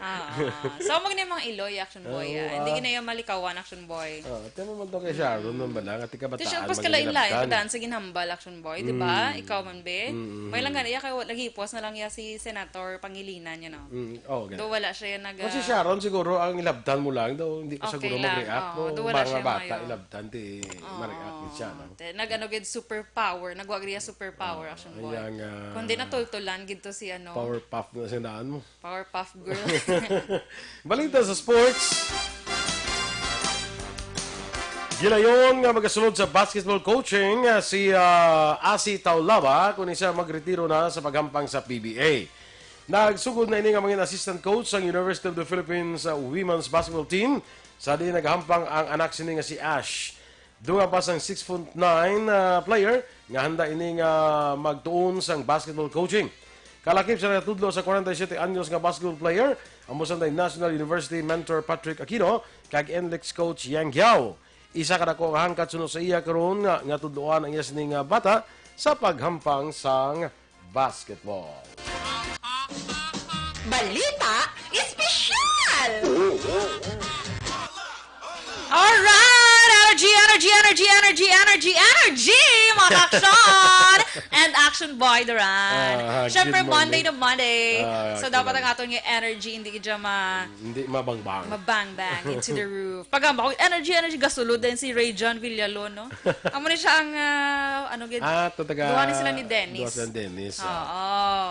Ah, ah. So, amo gani mga Iloy, Action Boy, Oo, ah. Hindi ah. Gina yung malikawan, Action Boy. Ah, tama man to kay Sharon, Mm. Nun ba lang? Ati ka Ito siya, bataan, pas maging kalain-lain, hinabtan. Padaan sa ginhambal, Action Boy, di ba? Mm. Ikaw man, be? Mm, mm, May lang mm. Gani, iya kay wa-, naghipuas na lang iya si Senator Pangilinan, you know? Mm, oh, okay. Do wala siya yung nag- Kung si Sharon, siguro, ang ilabtan mo lang, daw, hindi ko Okay siguro lang. Mag-react. Oo, Kung do wala mga siya bata, ngayon. Ilabtan, di Oo. Ma-react gid siya, no? Te, nag-ano gid, superpower. Nagwag niya superpower, Ah, Action Boy. Ayan nga. Kundi natultulan gid to si ano. Powerpuff na siya daan mo. Powerpuff Girl. Balita sa sports. Gilayon nga magasulod sa basketball coaching, ah, si, ah, Asi Taulaba, kung siya magretiro na sa paghampang sa P B A. Nagsugod na ini nga mangin assistant coach sa University of the Philippines, ah, women's basketball team, sa di naghampang ang anak sini nga si Ash. Dungan pa sang six foot nine, ah, player nga handa ini nga magtuon sang basketball coaching. Kalakip sa natudlo sa forty-seven anyos nga basketball player, ang Musantay National University mentor Patrick Aquino kag N L E X coach Yang Giao. Isa ka dako nga hangkat suno sa iya karon nga, nga tudloan ang iya sini nga bata sa paghampang sang basketball. Balita espesyal! Alright! Energy, energy, energy, energy, energy, energy, energy, mga action! And Action Boy Duran. Ah, Siyempre, good morning. Monday na Monday. Ah, So, dapat ang aton nga energy, hindi gid siya ma- Hindi mabangbang. Mabang-bang into the roof. Pag ang energy, energy, gasulod din si Ray John Villalon, no? Amo ni siya ang, ah, ano gid? Ah, to taga Duha ni sila ni Dennis. Duha sila ni Dennis, ah. Oo,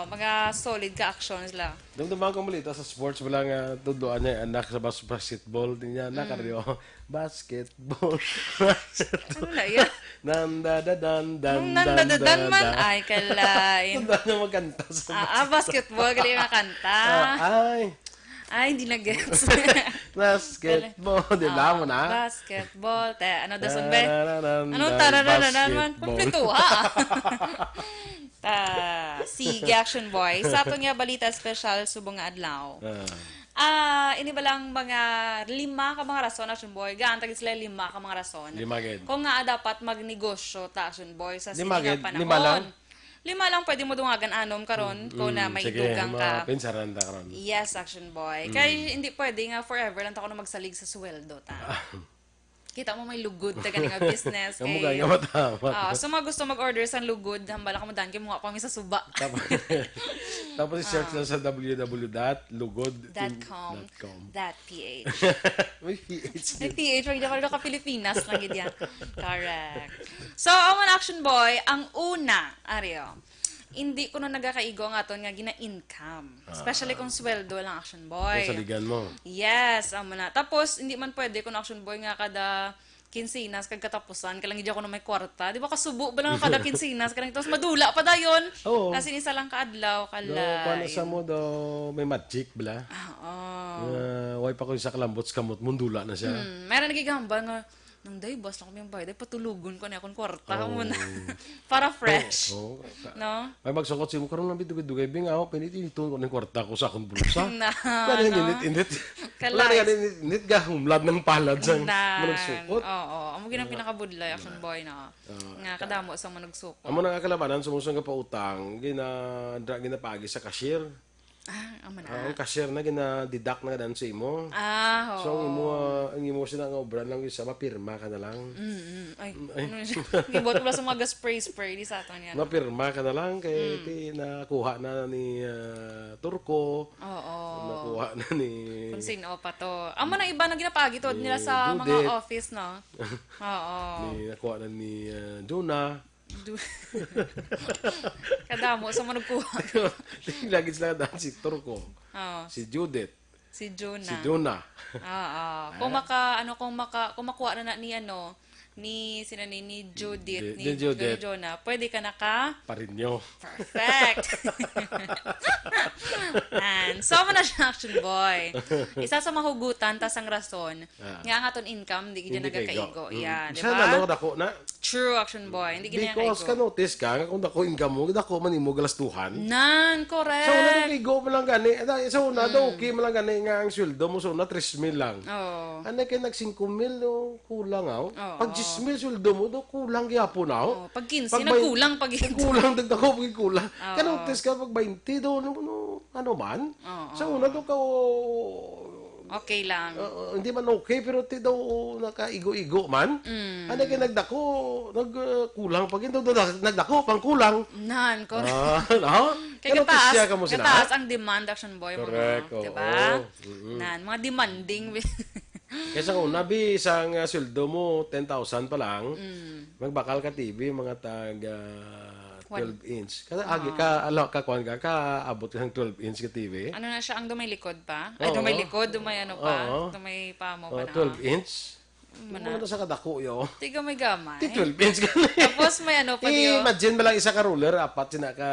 mga solid ka actions lang. Dumduman ko malita sa sports, wala nga tudloan niya, anak sa bas-, basketball, din niya, anak, Mm. ano yun? Basketball. Ano na yan? Nanda da dan dan Nung dan nanda da dan man, da. Ay, kalain. Nanda na magkanta sa Ah, ah, basketball, galing nga kanta. Ah, ay. Ay, hindi na gets. Basketball, di ba Ah, mo na? Basketball. Te, ano, dason, be? Tarararan, Ano, dan, tarararan, man? Basketball. Kompleto, ha? Ta, sige, Action Boy. Sa aton nga balita special subong nga adlaw. Ah. Ah, ini ba lang mga lima ka mga rason, Action Boy? Gaan, tagit sila lima ka mga rason. Lima gid. Kung nga dapat magnegosyo ta, Action Boy, sa Lima sini nga gid? panahon. Lima lang? Lima lang, pwede mo dungagan anom karon Mm, kung na mm, may sige, dugang ka. Mapinsaran ta karon. Yes, Action Boy. Mm. Kay hindi pwede nga forever lang ta kuno magsalig sa sweldo ta. Kita mo may lugod ta gani nga business Amo kay ka, nga matamat. Ah, so mga gusto mag-order sang lugod, hambal ako mo dan kay mga pa mi sa suba. Tapos, tapos i-search Ah. lang sa W W W dot lugod Dot com. Dot com. Dot P H. May P H May din. P H, wag niyo ka Pilipinas lang gid yan. Correct. So, ang mga action boy, ang una, Ario, hindi ko na nagakaigo ang aton nga gina-income. Especially Ah. kung sweldo lang, action boy. Yung saligan mo. Yes, amo na. Tapos, hindi man pwede kung action boy nga kada kinsinas kag katapusan, kailangan gid ako na may kwarta. Di ba, kasubo ba lang kada kinsinas? Kailangan, tapos madula pa dayon. Oo. Kasi isa lang ka adlaw, Do, kuwan kalay. Sa mo do, may magic, bala? Ah, oo. Nga, way pa ko isa kalambot sa kamot mo, dula na siya. Hmm, meron nagigambal nga, nang day, boss lang kami ang bayad, ay, patulogon ko na akong kwarta Oo. mo na. Para fresh. Oo, oo. No? May magsukot sa imo, karon lang dugay-dugay, bing, ako, pinit-initon ko ng kwarta ko sa akong bulsa. Na, Wala no? Init-init. Kalay. Wala nga init-init, gahumlad ng palad sa Nan. Mga nagsukot. Oo, amo ginang Ah. pinakabudlay, action Ah. boy, no? Ah, Nga ka- kadamo sa mga nagsukot. Amo na nga kalabanan, sumusong ka pa utang, gina-, dra-, ginapagi sa cashier. Ah, amo na. Ah, ang cashier na, gina-deduct na dan sa imo. Ah, So, ang oo. imo, ah, ang imo sila nga obra lang, isa, mapirma ka na lang. Mm, mm. Ay, Ay. ano siya? Gibot mo sa mga spray-spray, di sa aton yan. Mapirma ka na lang, kay Mm. ti-, nakuha na ni, ah, Turco. Oo. Nakuha na ni Kung sino pa to. Amo na iba na ginapagitod Ni nila sa mga Judith. Office, no? Oo. Ni, nakuha na ni, ah, Jonah. Du- Kadamo sa manugkuha. Lagi sila daan si Turco. Oo. Si Judith. Si Jonah. Si Jonah. Oo. Kung Ah. maka-, ano, kung maka-, kung makuha na, na ni, ano, ni, sino ni, ni Judith, Ni, ni ni Judith. Jonah, pwede ka na ka Parinyo. Perfect. Yan. So, amo na siya, action boy. Isa sa mahugutan, tas ang rason, Ah. nga ang aton income, di gid Hindi nagakaigo. Kaigo. Mm. Yan, di Siya ba? Na, no, dako na. True, action boy. Hindi gid Because nagakaigo. Ka-notice ka, nga kung dako income mo, dako man imo galastuhan. Nan, correct. Sa una, dako igo mo lang gani. Sa, sa una, Mm. daw okay mo lang gani nga ang sweldo mo sa una, tres mil lang. Oo. Ano kay nag singko mil, no? Kulang, aw. Oo. Pag diyes mil sweldo mo, do kulang gyapon, aw. Oo, pag kinse, Pag may nagkulang pag ito. Nagkulang, dagdag ko, pag kulang. Oo. Kano test ka pag bainte do, ano, ano, ano man? Oo. Sa una do ka, o, Okay lang. Oo, hindi man okay, pero ti daw nakaigo-igo man. Mm. Ano kay nagdako, nag, uh, kulang pag ito, nag-, nagdako, pang kulang. Nan, correct. Ah, no? Kay Kano gataas, test siya ka mo sila? Gataas ang demand, action boy, mga, Correct, di ba? Oo. Mm-mm. Nan, mga demanding. Kaysa kung nabi, isang, ah, sweldo mo, ten thousand pa lang, Mm. magbakal ka T V, mga tag, ah, One. twelve inch. Ka, agi, Oo. Ka, ala, ka, kuwan ka, ka, abot ka ng twelve inch ka T V. Ano na siya, ang dumay likod pa? Ay, Oo. Dumay likod, dumay ano pa, Oo. Dumay pa mo pa Oo, na. Twelve inch. Mana. Ano sa kadako, yo? Tiga may gamay. Ti twelve inch ka na. Tapos may ano pa, Eh, diyo? Imagine ba lang isa ka ruler, apat sina ka,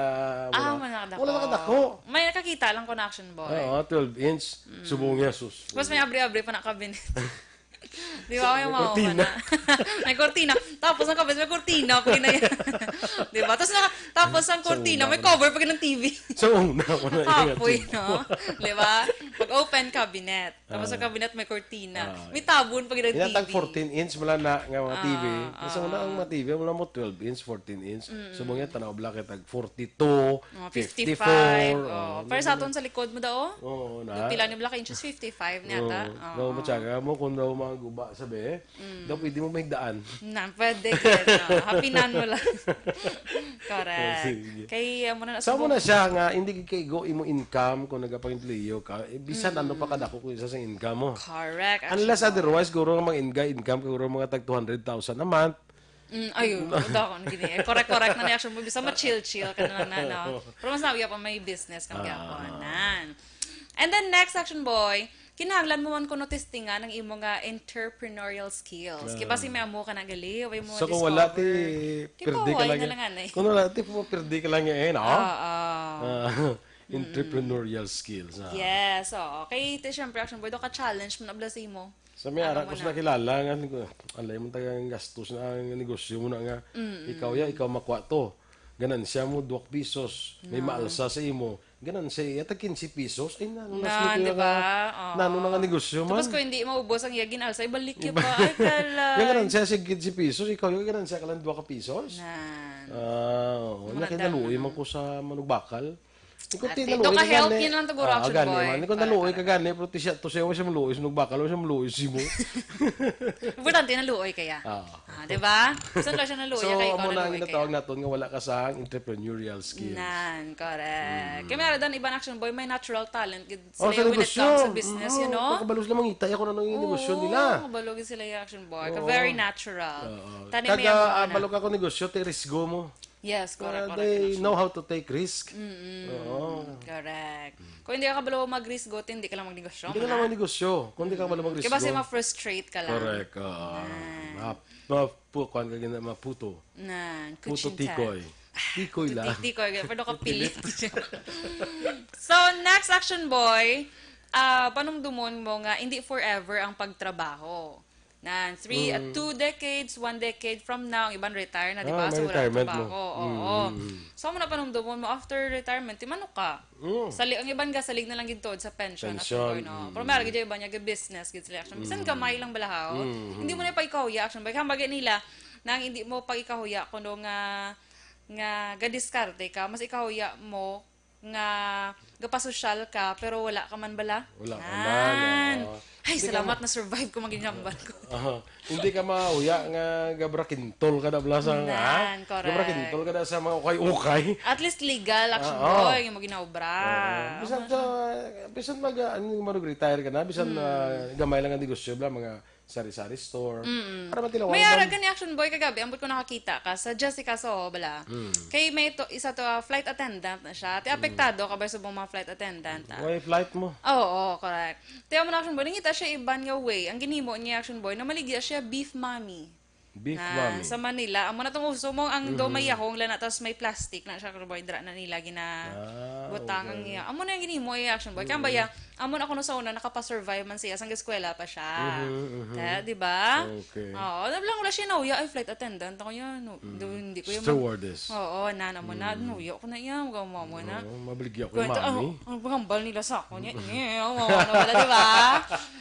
Ah, wala. Mana kadako. Wala na kadako. May nakakita lang ko na action boy. Oo, twelve inch. Mm. Subong niya, sus. Tapos may abri-abri pa na cabinet. Di ba? May May mga kortina. May kortina. Tapos ang kabes, may kortina. Pag ina-, di ba? Tapos, naka-, tapos ang Sa kortina, una may pa na. Cover pag ng T V. Sa una pa na, Kapoy, ingat no? Di ba? Pag open cabinet. Tapos ang Ah. Cabinet may kortina. Ah. May tabon pag ng Inatag T V. Fourteen inch mo lang na nga mga T V. Ah, Sa una ah. Ang mga T V, wala mo twelve inch, fourteen inch. Mm-mm. So, mga tanaw bla kay tag forty-two, Mga fifty-five, fifty-four, oh. Oh, Pero sa ano. Aton sa likod mo daw, oh? Oo, na. Pila ni bla ka inches? Fifty-five niya ta? Oo. Oo. Daw, matyaga mo kung daw mga guba sabi, eh. Daw pwede mo mahigdaan. Na, pwede gid, no? Hapinan mo lang. Correct. Oh, sige. Kay, amo na, sa mo na siya nga, hindi kay go imo income kung nagapang-employo ka, eh, bisan ano pa kadako kung isa sa income mo. Correct. Unless otherwise, guro nga mga inga-, income ka, guro mga tag two hundred thousand a month. Mm, ayun, ang dako na gini. Eh, correct, correct na ni Action Boy. Bisa ma-chill-chill ka na lang na, no? Pero mas nauya pa may business kang Ah. gyapon. Nan. And then next, Action Boy, kinahanglan mo man kuno testingan ang imo nga entrepreneurial skills. Kay Ah. basi may amo ka na gali, way mo So, kung wala, ti, discover. Di pirdi ka pa, lang na yan. lang, anay. Kung wala, ti, pirdi ka lang yan, eh, no? Oo. Ah, entrepreneurial skills, ah. Yes, oo. Kay, ti, syempre, Action Boy, do ka-challenge mo na bala sa imo. Sa may Ano ara mo ko na? sa nakilala nga, ni-, alay mo tagang gastos na ang negosyo mo na nga. Mm-mm. Ikaw ya, ikaw makuha to. Ganansya mo, duwak pisos. May Na. maalsa sa imo. Ganansya iya, tag quince pesos. Ay, nano na Na, sila di kaya ba? nga, Oo. nano na nga negosyo Tapos man? kung hindi maubos ang iya ginalsa, ibalik niya Iba-, pa. Ay, kala. Yung ganansya siya quince pesos, ikaw yung ganansya ka lang duwak ka pisos? Nan. Ah, oo. Mga Nakinaluoy damo. man ko sa manugbakal. Ikaw, Ate, tinaluoy do ka ka health, gani. Yun lang to, guro, Ah, Action gani Boy. man. Ikaw, Correct, naluoy ka correct, gani, correct. pero ti siya, to siya, siya maluoy, sa magbakal, siya maluoy, si mo. Importante, naluoy kaya. Ah. Ah, di ba? Saan ka siya naluoy So, kaya? Kung amo na ang naluoy ginatawag kaya. naton nga wala ka sa entrepreneurial skills. Nan, correct. Mm. Kaya may ara dan, iban, Action Boy, may natural talent gid Oh, sila sa when it negosyo. comes to business, you Mm, know? Kabalo sila mangita, ako na nang negosyo Oo, nila. Kabalo gid sila, Action Boy. Oo. Very natural. Oo. Tani may Kada, amo ah, na. balo ka ko negosyo, te risgo mo. Yes, correct, Ah, correct, they correct. know how to take risk. Mm-mm. Oo. Correct. Kung hindi ka kabalo mag-risk, go, hindi ka lang magnegosyo, Hindi ka man, lang ah. magnegosyo. Kung hindi ka kabalo mag-risk, Kaya basi go. ma-frustrate ka lang. Correct, oo. Ah. Ma-, ma-, pu-, kuwan ka gina-, maputo. Na, Puto kuchinta. tikoy. Tikoy Ti-, lang. tikoy, pero kapilit. So, next, Action Boy, ah, panumdumon mo nga hindi forever ang pagtrabaho. Nan, three, ah, Mm. two decades, one decade from now, ang iban retire na, di Ah, ba? may So, wala retirement mo. trabaho. Oo. Mm, mm, mm. So, amo na panumdumon mo, after retirement, ti mano ka? Mm. Sali-, ang iban gasalig na lang gid tuod sa pension, Pension, Action Boy, no? mm. Pero may ara gid yung iban niya, business gid sila, Action Boy. Bisan Mm. gamay lang balahaw. Mm, Hindi mo mm. na pa ikahuya, Action Boy. Kaya bagay nila, nang hindi mo pa ikahuya, kuno nga, nga gadiskarte ka, mas ikahuya mo nga gapasosyal ka, pero wala ka man bala? Wala ka Nan. man, oo. Ay, Di ka salamat ma- na-survive ko, maginamban ko. Oo. Hindi ka mauya nga gabrakintol ka na bala sa, ha? Nan, correct. Gabrakintol ka na sa mga ukay-ukay. At least legal, Action Ah, oo. Boy, yung mo ginaobra. Oo. Bisan Ano sa, siya? bisan mag, ano, mag-retire ka na, bisan, Hmm. ah, gamay lang ang negosyo, bala, mga sari-sari store. Mm-mm. Para matilawan May lang. arag ka ni Action Boy kagabi, ambot ko nakakita ka sa Jessica Soho, bala. Mm. Kay may to, isa to, ah, flight attendant na siya. Ti Mm. apektado ka ba sa mga flight attendant, ah? Why flight mo? Oo, correct. Ti amo na, Action Boy, nangita siya iban nga way. Ang ginhimo niya, Action Boy, namaligya siya beef mommy. Beef Na, mommy. sa Manila, amo na tong uso mo, ang do may Mhm. yahong lang na, tas may plastic na siya, Action Boy, dira na nila gina Ah, butang ang okay. iya. Amo na yung ginhimo iya, Action Boy. Kaya Mm. ba ya, amo na kuno sa una, nakapasurvive man siya, sang eskwela pa siya. Mhm, mhm. Kaya, di ba? Okay. Oo, wala lang, wala siya nauya, ay, flight attendant ako yan. No, Mm. do, hindi ko yung mag- Stewardess. Oo, na, na mo na, Mm. nauya ko na iya, magawa mo na. Oo, mabaligya ko, Kwento, mami. oh, ang panghambal nila sa ako niya, eh, oh, ano pala, di ba?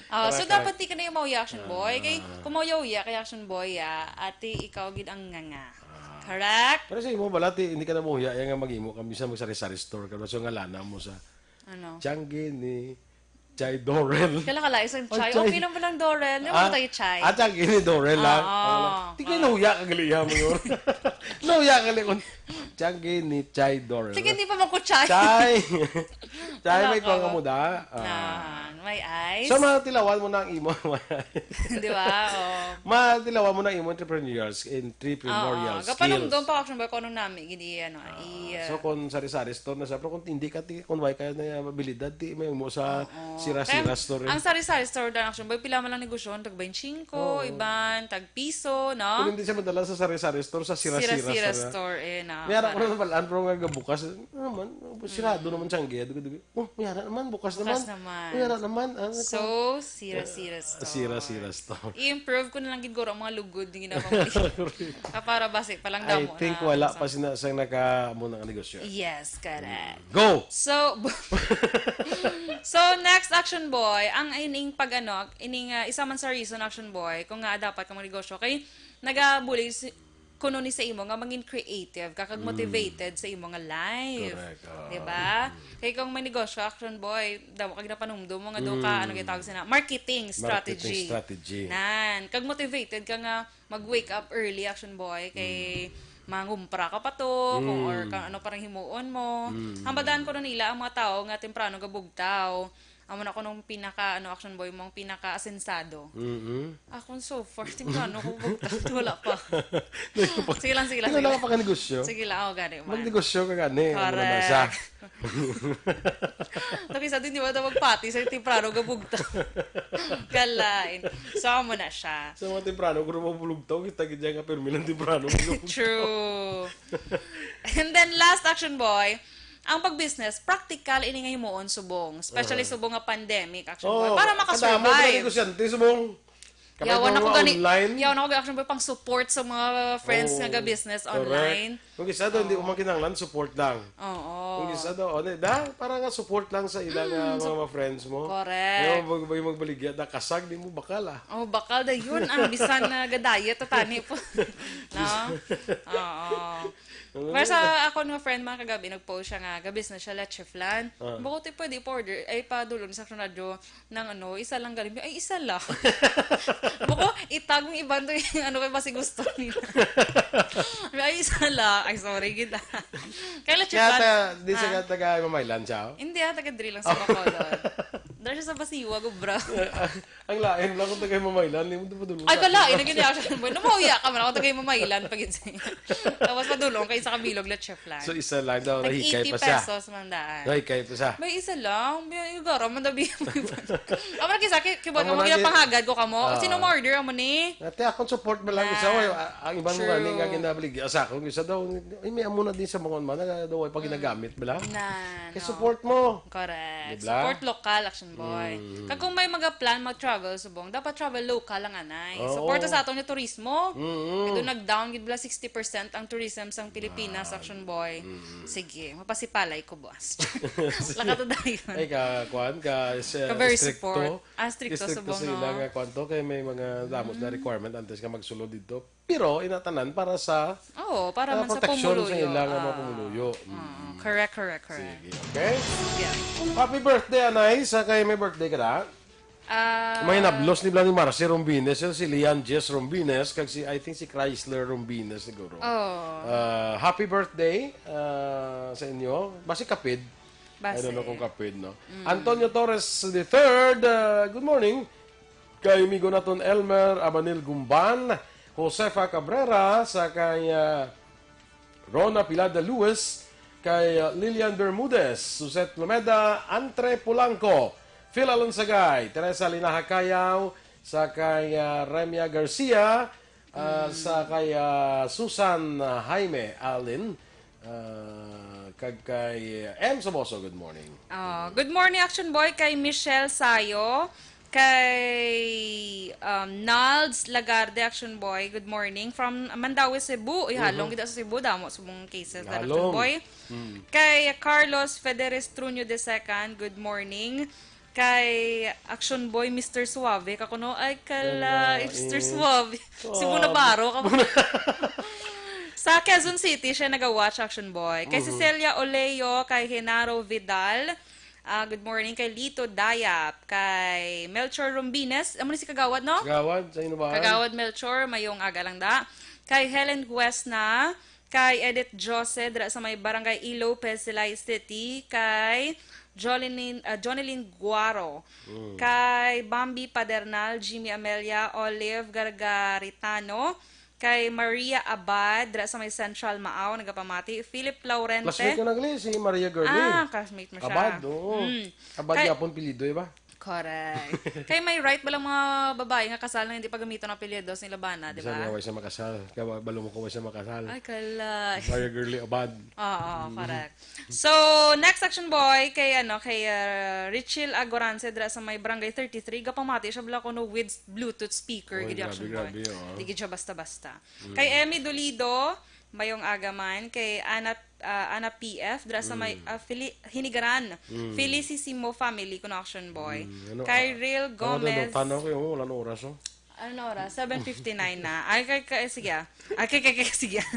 Ah, so, Correct, dapat correct. di ka na yung mauya, Action Boy. Kay, Ah. kung mauya-uya, kay Action Boy, ah, ate, ikaw gid ang nganga. Ah. Correct? Pero sa imo, bala, ti, hindi ka na mauya, yan nga mag-imo ka, bisan mag-sari-sari store ka, so ngalana mo sa Ano? Changi ni Chay Dorel. Kala, kala, isang Oh, Chay. Chay. Okay lang ba lang, Dorel? Yung Ah, tayo, Chay. ah, Changi ni Dorel lang. Oo. Ano lang. Di kayo Ah. nauya ka gali, ha, mo yun. Nauya ka gali. Changi ni Chay Dorel. Sige, di pa man ko Chay. Chay. Chay, Ano may ka tuwang ba? amuda. Ah. Nan, may eyes. So, matilawan mo na ang imo. Di ba? Oh. Matilawan mo na ang imo entrepreneurs, entrepreneurial Oo. skills. Kapanumdum pa, Action Boy, kung anong nami, gini, ano, Ah, i-, so, kung sari-sari store na siya, pero kung hindi ka, ti-, kung wala ka na abilidad, ti, may mo sa Oo. sira-sira Kaya, store, eh. ang sari-sari store dan, Action Boy, pila man lang negosyo, tag twenty-five, Oo. iban, tag piso, no? Kung hindi siya madala sa sari-sari store, sa sira-sira Sira-sira store, eh. store, eh, na. May harap ko Parang na nabalaan, pero nga bukas, naman, sirado Mm. naman siya ang gate. Dugi-dugi. Oh, may harap naman, bukas Bukas naman. naman. May harap naman. Ah, So, sira-sira Ah, store. sira-sira store. I-improve ko na lang gid guro ang mga lugod nga ginapamali. Ah, para basi pa lang I damo think na wala sa pa sina-, sa naka-, mo na negosyo. Yes, correct. Go! So, so, next, Action Boy, ang ining pag-, ano, ining, ah, isa man sa reason, Action Boy, kung nga dapat ka magnegosyo, kay nagabulig si, kuno ni sa imo nga mangin creative ka kag Mm. motivated sa imo nga life. Correct, ah. Di ba? Mm. Kay kung may negosyo, Action Boy, damo kag napanumdum mo nga do ka, Mm. ano gitawag sina? Marketing Marketing strategy. strategy. Nan, kag motivated ka nga mag-wake up early, Action Boy, kay Mm. mangumpra ka pa to, kung, or Mm. kung ano parang himuon mo. Mm. Ang badaan ko na nila, ang mga tao nga temprano gabugtaw, amo na ko nung pinaka, ano, Action Boy, mong pinaka-asensado. Mm-mm. Akon so far, temprano ko bugtaw, wala pa. Sige lang, sige lang, Wala sige lang. ka pa ka negosyo? Sige lang, oh, gani man. Magnegosyo ka gani. Ano naman sa? Correct. Nakisado, di ba, daw magpati sa temprano gabugtaw. Kalain. So, amo na siya. Sa mga temprano, kung mabulugtaw, kita gid nga pirmi lang temprano gabugtaw. True. And then, last, Action Boy, ang pag-business, practical ini nga himuon subong, especially Oo. subong nga pandemic, Action Boy, Oo, para kadamo ka makasurvive. negosyante subong. Kapag Yawan mga ako gani, online. yawan ako gani, Action Boy, pang support sa mga friends Oo. nga ga-business Correct. online. Kung isa daw, hindi Oo. mo man kinahanglan, support lang. Oo. Kung isa daw, ano, da, para nga support lang sa ilang, Mm, ah, mga, sup-, mga friends mo. correct. Ayaw mag-, mag-, magbaligya, da, kasag, di mo bakal, ah. Oh, bakal da yun, ah. Bisan na ga-diet, tatani po. No? Oo. Pero sa ako nga friend, mga kagabi, nag-post siya nga, ga-business siya, leche flan. Ah. Bako ti pwede pa-order, ay, padulon sa Action Radio, Nang ano, isa lang galing. Ay, isa lang. Bako, itag mong iban to yung ano, kay basi gusto nila. Ay, isa lang. Ay, sorry, kita. Kaya let's Kaya just ta-, di sa Ah. ka-, taga Mamaylan siya, oh? Hindi, ah, taga diri lang sa Bacolod. Dahil siya sa Basiwa, go, bro. Ang lain lang kung taga Mamaylan, di mo ito padulong Ay, sa kalain, akin. naging reaction mo. Namahuya ka man, ako taga Mamaylan, pag-, Tapos padulong kay isa ka bilog, let's Plan. So, isa lang daw, Tag nahikay eighty pa siya. pesos man daan. Nahikay pa siya. May isa lang. May igara man dabi. Amo na kisa, ki-, kibot Amo mo, na gina ki-, panghagad ko kamo. Ah. Sino mo order mo ni? Ate, akong support ba lang isa, Ah, oy, a-, ang iban mo true. gani nga ginabaligya sa akon, isa daw, ay, may amo na din sa mga man, na daw ay pag Mm. ginagamit ba lang? Na, Kay no. support mo. Correct. Di ba? Support lokal, Action Boy. Mm. Kag kung may mga plan mag-travel subong, dapat travel local lang anay. Oo. Suporta sa aton nga turismo. Mm. Kay doon nag-down gid bala sixty percent ang tourism sang Pilipinas, Ah. Action Boy. Mm. Sige, mapasipalay ko, boss. Lakat dayon. Ay, ka, kuan, ka, sa Ka very estrikto. support. Ah, estrikto Estrikto subong, sa ila no? nga kuan to, kay may mga damos na Mm. requirement antes ka magsulod dito. Pero inatanan para sa, Oo, para ah, man sa proteksyon sa pumuluyo. ila nga mga Ah. pumuluyo. Oo. Mm. Correct, correct, correct. Sige, okay? Yeah. Happy birthday, Anay. Sa kay may birthday ka na? Ah. May nablos ni Blan ni Marcy Rombines, si Lian Jess Rombines, kag si, I think, si Chrysler Rombines siguro. Oh. Ah, happy birthday, ah, sa inyo. Basi kapid. I don't know Basi. kung kapid, no? Mm. Antonio Torres the third, ah, good morning. Kay amigo naton Elmer Abanil Gumban, Josefa Cabrera, sa kay, ah, Rona Pilada Lewis, kay, ah, Lilian Bermudez, Suzette Lumeda, Antre Polanco, Phil Alonsagay, Teresa Linaha Cayaw, sa kay, ah, Remia Garcia, ah, Mm. sa kay, ah, Susan, ah, Jaime Allen, ah, kag kay M Somoso, good morning. Oh, good morning, Action Boy, kay Michelle Sayo, kay, um, Nalds Lagarde, Action Boy, good morning. From Mandaue, Cebu. Uy, halong Mhm. kita sa Cebu, damo subong cases na, Halong. Action Boy. Mm. Kay Carlos Federes Truño the second, good morning. Kay Action Boy, Mister Suave, ka kuno, ay, kala, Kala, Mister eh. Suave. Cebu Suave. Navarro, ka Sa Quezon City, siya naga-watch, Action Boy. Kay Mhm. Cecilia Oleo, kay Genaro Vidal, ah, good morning. Kay Lito Dayap, kay Melchor Rombines, amo ni si Kagawad, no? Kagawad, sa Inubaan. Kagawad Melchor, mayong aga lang da. Kay Helen Huesna, kay Edith Jose, dira sa may Barangay E. Lopez, Silay City, kay Jolinin-, ah, Jonelyn Guaro, Mm. kay Bambi Padernal, Jimmy Amelia, Olive Gargaritano, kay Maria Abad, dira sa may Central Maaw, nagapamati, Philip Laurente. Classmate ko na gali, si Maria Girlie. Ah, classmate mo siya. Abad, oo. Mm. Abad Kay yapon pilido, eh, ba? Correct. Kay may right ba lang mga babae nga kasal na hindi pagamiton ang apelyido sa ila bana, di Bisan ba? nga way siya makasal, kay wa-, balo mo ko way siya makasal. Ay, kala. Maria Girlie Abad. Oo, Mm. correct. So, next, Action Boy, kay, ano, kay, uh, Richil Agorance, dira sa may Barangay thirty-three, gapamati siya bala kuno with Bluetooth speaker, Oy, gid, grabe, Action Boy. grabe, oh. Di gid siya basta-basta. Mm. Kay Emmy Dolido, mayong aga man. Kay Ana, ah, Ana P F, dira sa may, Mm. ah, Fili-, Hinigaran. Mm. Felicissimo family, kuno, Action Boy. Mm, ano, Kay ah, Real ano daw, Gomez. Tanaw kayo, oh, wala na oras, oh. Ano na oras? Seven fifty-nine na. Ay, kay, kay, sige ah. Ay, kay, kay, kay, sige ah.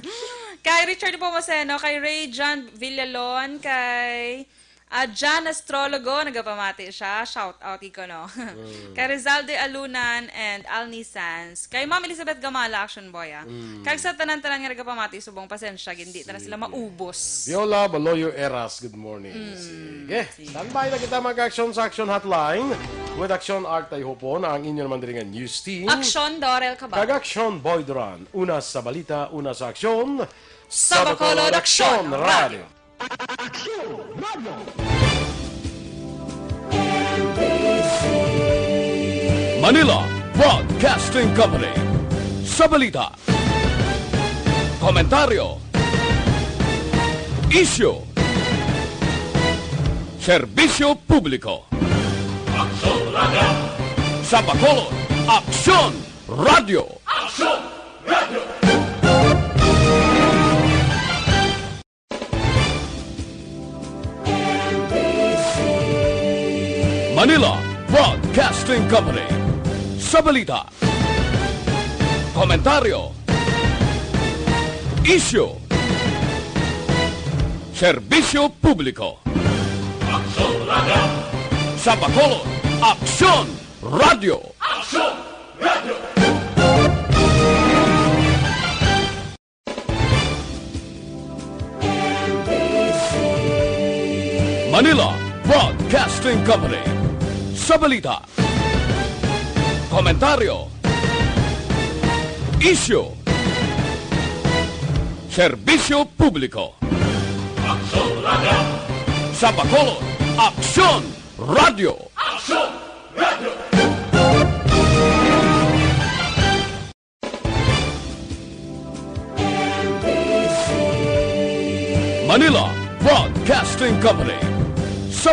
Kay Richard Pomoseno, kay Ray John Villalon, kay, ah, Jan Astrologo, nagapamati siya. Shout out, iko, no? Kay Rizal de Alunan and Alni Sanz. Kay Ma'am Elizabeth Gamala, Action Boy, ah. Kag sa tanan-tanan nga nagapamati, subong pasensya, hindi ta na sila maubos. Viola Baloyo Eras, good morning. Sige. Standby na kita, mag-action sa Action Hotline with Action Art Tayhopon, ang inyo naman diri nga news team. Action Dorel Cabal. Kag Action Boy Duran. Una sa balita, una sa aksyon. Sa Bacolod, Action Radio. Action Radio. Manila Broadcasting Company. Sa balita, komentaryo, isyu, serbisyo publiko. Aksyon Radio. Sa Bacolod, Aksyon Radio. Aksyon Radio. Manila Broadcasting Company. Sa balita, komentaryo, isyu, serbisyo publiko. Aksyon Radio. Sa Bacolod, Aksyon Radio. Aksyon Radio. Manila Broadcasting Company. Sa balita, komentaryo, isyu, serbisyo publiko. Aksyon Radio. Sa Bacolod, Aksyon Radio. Aksyon Radio. Manila Broadcasting Company.